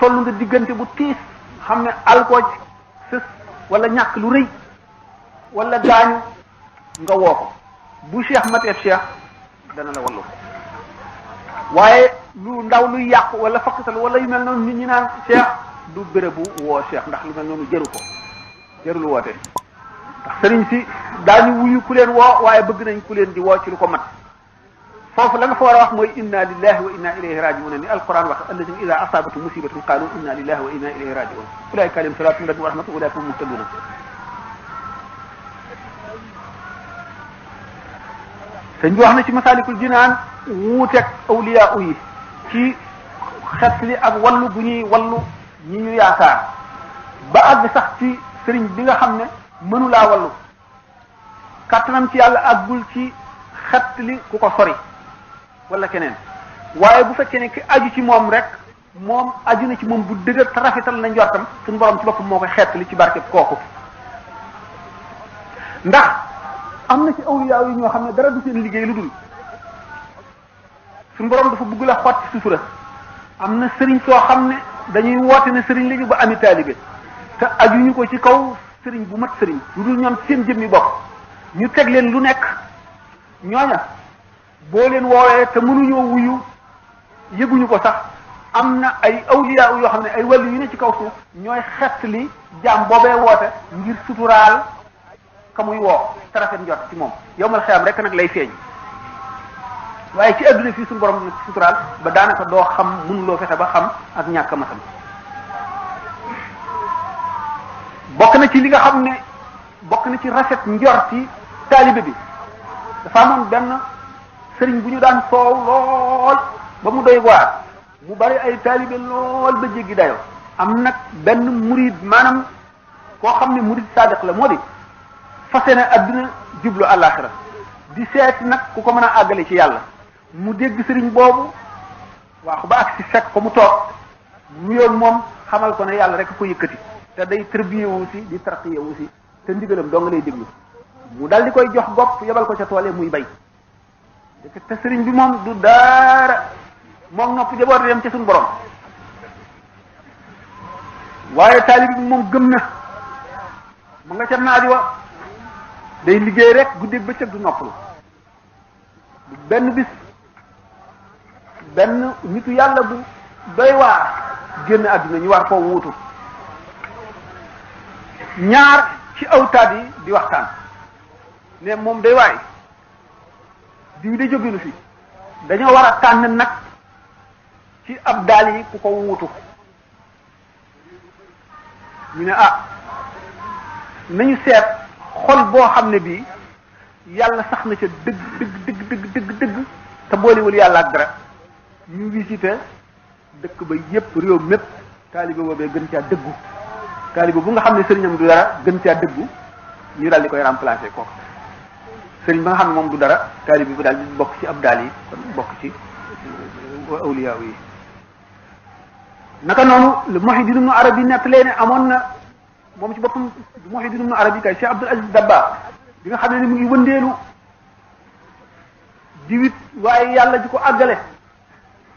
toll nga diggante bu tiis xam ne alkooj sës wala ñàkk lu rëy wala gaañu nga woo ko bu cheikh mateef cheikh dana la wallu waaye lu ndaw luy yàqu wala fakkatal wala yu mel noonu nit ñi naan cheikh du bérébu woo cheikh ndax lu mel noonu jëru ko jërul woote ndax sëriñ si daañu wuyu ku leen woo waaye bëgg nañ ku leen di woo ci lu ko mat foofu la nga fa war a wax mooy inna lillahi wa inna ilayhi raji'un ni alquran wax alladina ida asabatu musibatun qalu inna lillahi wa inna ilayhi raji'un ulaika alayhim salatu min rabbihim wa rahmatun ulaika hum muhtaduna sëñ bi wax na ci masalikul jinaan wuuteeg awliya yi ci xet li ak wallu bu ñuy wallu ñi ñu yaakaar ba àgg sax ci sëriñ bi nga xam ne mënulaa wallu kàttanam ci yàlla àggul ci xet li ku ko sori wala keneen waaye bu fekkee ne ki aju ci moom rek moom aju na ci moom bu dëgër te rafetal na njortam suñu borom ci boppam moo koy xet li ci barkeb kooku ndax am na ci awliya yi ñoo xam ne dara du seen liggéey lu dul suñu borom dafa bëgg la xotti sutura am na sëriñ soo xam ne dañuy woote ne sëriñ lañu ba ami taalibe te ajuñu ko ci kaw sëriñ bu mat sëriñ lu dul ñoom seen jëmmi bopp ñu teg leen lu nekk ñooña boo leen woowee te mënuñoo wuyu yëguñu ko sax am na ay awliya yoo xam ne ay wàllu yu ne ci kaw suuf ñooy xett li jaam boobee woote ngir suturaal ka muy woo te rafet njot ci moom yowmal xiyaam rek nag lay feeñ waaye ci adduna fii suñu borom suturaal ba daanaka doo xam mënuloo fexe ba xam ak ñàkk ma xam bokk na ci li nga xam ne bokk na ci rafet njort ci taalibe bi dafa amoon benn sëriñ bu ñu daan soow lool ba mu doy waar mu bari ay taalibe lool ba jéggi dayo am nag benn murid maanaam koo xam ne murid sadiq la moo di fase na adduna jublu àllaaxira di seet nag ku ko mën a àggale ci yàlla mu dégg sëriñ boobu waaxu ba ak si fekk ko mu toog mu yoon moom xamal ko ne yàlla rek ko yëkkati te day tërbiye wu si di tarqiye wu si te ndigalam doo nga lay déglu mu dal di koy jox bopp yebal ko ca toole muy bay te sëriñ bi moom du dara moom nopp jaboot dem ca suñu borom waaye taalib bi moom gëm na mu nga ca naaj wa day liggéey rek guddeeg bëccëg du noppalu benn bis benn nitu yàlla bu doy waar génn àdduna ñu war koo wuutu ñaar ci awtaat yi di waxtaan ne moom day waay diw de jóginu fi dañoo war a tànn nag ci ab daal yi ku ko wuutu ñu ne nañu seet xol boo xam ne bii yàlla sax na ca dëgg te boolewul yàlla ak dara ñu visité dëkk ba yépp réew mépp taalibe boobee gën caa dëggu taalibe bu nga xam ne sëriñam du dara gën caa dëggu ñu daal di koy remplacer kooku sëriñ ba nga xam ne moom du dara taalibe bi daal di bokk ci ab daal yi kon bokk ci awliya yi naka noonu le Muhyiddin Ibn Arabi nettalee ne amoon na moom ci boppam Muhyiddin Ibn Arabi kay Cheikh Abdul Aziz Dabba bi nga xam ne ni mu ngi wëndeelu jiwit waaye yàlla ji ko àggale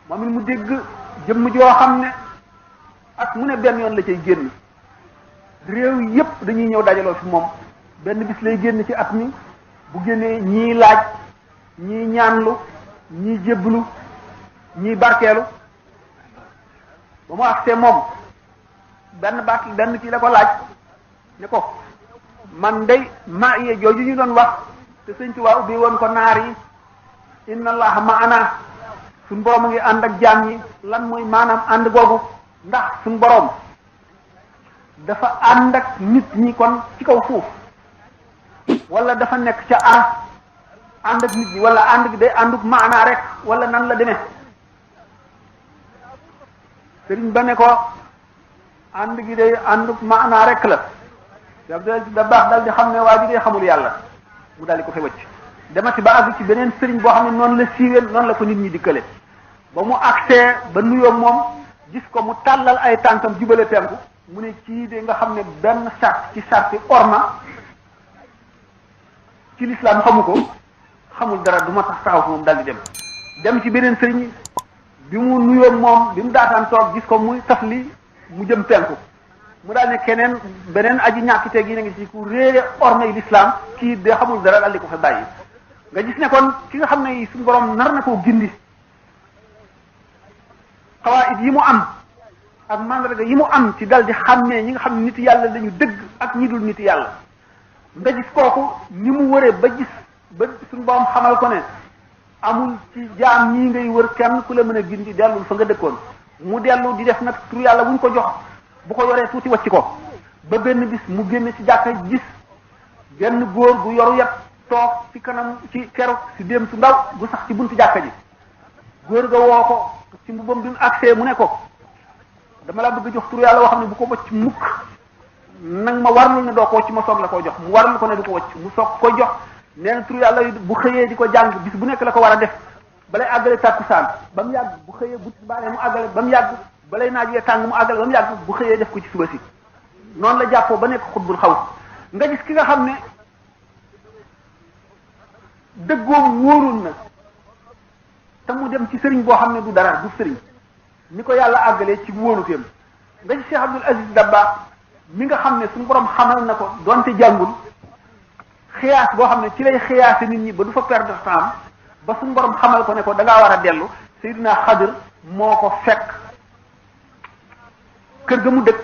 moom it mu dégg jëmm joo xam ne ak mu ne benn yoon la cay génn réew yépp dañuy ñëw dajaloo fi moom benn bis lay génn ci at mi bu génnee ñii laaj ñii ñaanlu ñii jébbalu ñii barkeelu ba mu agsee moom benn kii la ko laaj ne ko man day maa yee jooju ñu doon wax te sëñ Tuubaa ubbi woon ko naar yi inna allaha maana suñ borom a ngi ànd ak jaam yi lan mooy maanaam ànd googu ndax suñ borom dafa ànd ak nit ñi kon ci kaw suuf wala dafa nekk ca aras ànd ak nit ñi wala ànd gi day ànduk maanaa rek wala nan la demee sëriñ ba ne ko ànd gi day ànduk maanaa rek la da baax dal di xam ne waa ji day xamul yàlla mu daal di ko fa wëcc demati ba àgg ci beneen sëriñ boo xam ne noonu la siiwee noonu la ko nit ñi dikkale ba mu agsee ba nuyoo moom gis ko mu tàllal ay tànkam jubale penku mu ne kii de nga xam ne benn sart ci sarti orma ci lislaam xamu ko xamul dara du ma tax taxaw moom daal di dem ci beneen sëriñ bi mu nuyoo moom bi mu daataan toog gis ko muy tafli mu jëm penku mu daal ne keneen beneen aji ñàkkite gi na ngi ci ku réere ormay l'islam kii de xamul dara daal di ko fa bàyyi nga gis ne kon ki nga xam ne suñu borom nar na koo gindi xawaayit yi mu am ak mandarga yi mu am ci dal di xàmmee ñi nga xam ne nit yàlla lañu dëgg ak ñi dul nit yàlla nga gis kooku ni mu wëree ba gis ba suñu borom xamal ko ne amul ci jaam ñii ngay wër kenn ku la mën a gindi dellul fa nga dëkkoon mu dellu di def nag tur yàlla wuñ ko jox bu ko yoree tuuti wacc ko ba benn bis mu génn ci jàkka gis genn góor gu yoru yat toog ci kanam ci keru si dem su ndaw gu sax ci buntu jàkka ji góor ga woo ko ci mbubam bi mu agsee mu ne ko dama la bëgg jox tur yàlla woo xam ne bu ko wacc mukk nag ma warlul ne doo ko wacc ma soog la koo jox mu warlul ko ne du ko wacc mu soog ko jox nee na tur yàlla bu xëyee di ko jàng bis bu nekk la ko war a def balay àggale tàkkusaan ba mu yàgg bu xëyee bu tisbaaree mu àggale ba mu yàgg balay naaj wee tàng mu àggale ba mu yàgg bu xëyee def ko ci suba si noonu la jàppoo ba nekk xutbul xaw nga gis ki nga xam ne dëggoom wóorul na te mu dem ci sëriñ boo xam ne du dara du sëriñ ni ko yàlla àggalee ci wóoluteem nga gis Cheikh Abdul Aziz Dabakh mi nga xam ne suñu borom xamal na ko donte jàngul xiyaas boo xam ne ci lay xiyaase nit ñi ba du fa perdre temps ba suñu borom xamal ko ne ko da ngaa war a dellu Seydina Xadir moo ko fekk kër ga mu dëkk